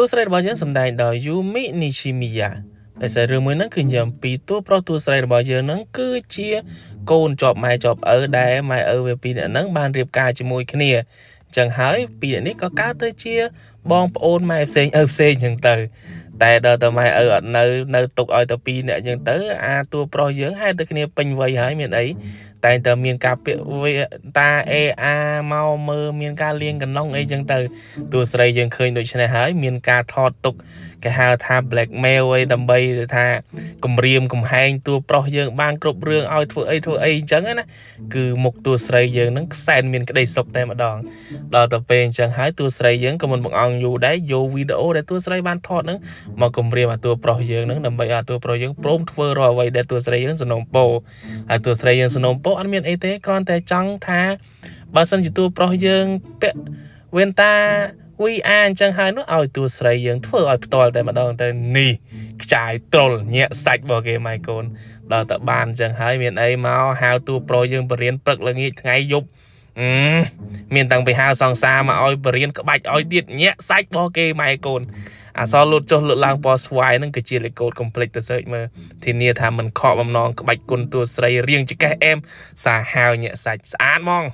តួស្រីរបស់យើងសម្ដែងដោយ Yumi Nishimiya ដែលសាររឿងមួយហ្នឹងគឺនិយាយអំពីតួប្រុសតួស្រីរបស់យើងហ្នឹងគឺជាកូនជាប់ម៉ែជាប់ឪដែលម៉ែឪវាពីរនាក់ហ្នឹងបានរៀបការជាមួយគ្នាអញ្ចឹងហើយពីរនាក់នេះក៏កើតទៅជាបងប្អូនម៉ែផ្សេងឪផ្សេងអញ្ចឹងទៅតែដល់តែម៉ែឪអត់នៅនៅទុកឲ្យតែពីរនាក់អញ្ចឹងទៅអាតួប្រុសយើងហេតុតែគ្នាពេញវ័យហើយមានអីតែងតែមានការពាក្យវាតាអេអាមកមើលមានការលៀងកណ្ដុងអីចឹងទៅតួស្រីយើងឃើញដូច្នេះហើយមានការថតទុកគេហៅថា blackmail អីដើម្បីថាគម្រាមកំហែងតួប្រុសយើងបានគ្រប់រឿងឲ្យធ្វើអីធ្វើអីអញ្ចឹងណាគឺមុខតួស្រីយើងនឹងខ្សែនមានក្តីសុខតែម្ដងដល់ទៅពេលអញ្ចឹងហើយតួស្រីយើងក៏មិនបង្អង់យូរដែរយកវីដេអូដែលតួស្រីបានថតហ្នឹងមកគម្រាមអាតួប្រុសយើងហ្នឹងដើម្បីឲ្យអាតួប្រុសយើងព្រមធ្វើរាល់អ្វីដែលតួស្រីយើងសំណូមពរហើយតួស្រីយើងសំណូមពរអត់មានអីទេគ្រាន់តែចង់ថាបើសិនជាតួប្រុសយើងពាក់វ៉ែនតា VR អញ្ចឹងហើយនោះឲ្យតួស្រីយើងធ្វើឲ្យផ្ទាល់តែម្ដងទៅនេះខ្ចាយត្រុលញាក់សាច់របស់គេម៉ែកូនដល់តែបានអញ្ចឹងហើយមានអីមកហៅតួប្រុសយើងបរៀនព្រឹកល្ងាចថ្ងៃយប់អឺមានតាំងពីហៅសង្សារមកឲ្យបរៀនក្បាច់ឲ្យទៀតញាក់សាច់របស់គេម៉ែកូនអសលូតចុះលូតឡើងពណ៌ស្វាយហ្នឹងគឺជាលេខកូដកុំភ្លេចទៅ search មើលធានាថាមិនខកបំណងក្បាច់គុណតួស្រីរៀងចកេះអែមសាហាវញាក់សាច់ស្អាតហ្មង។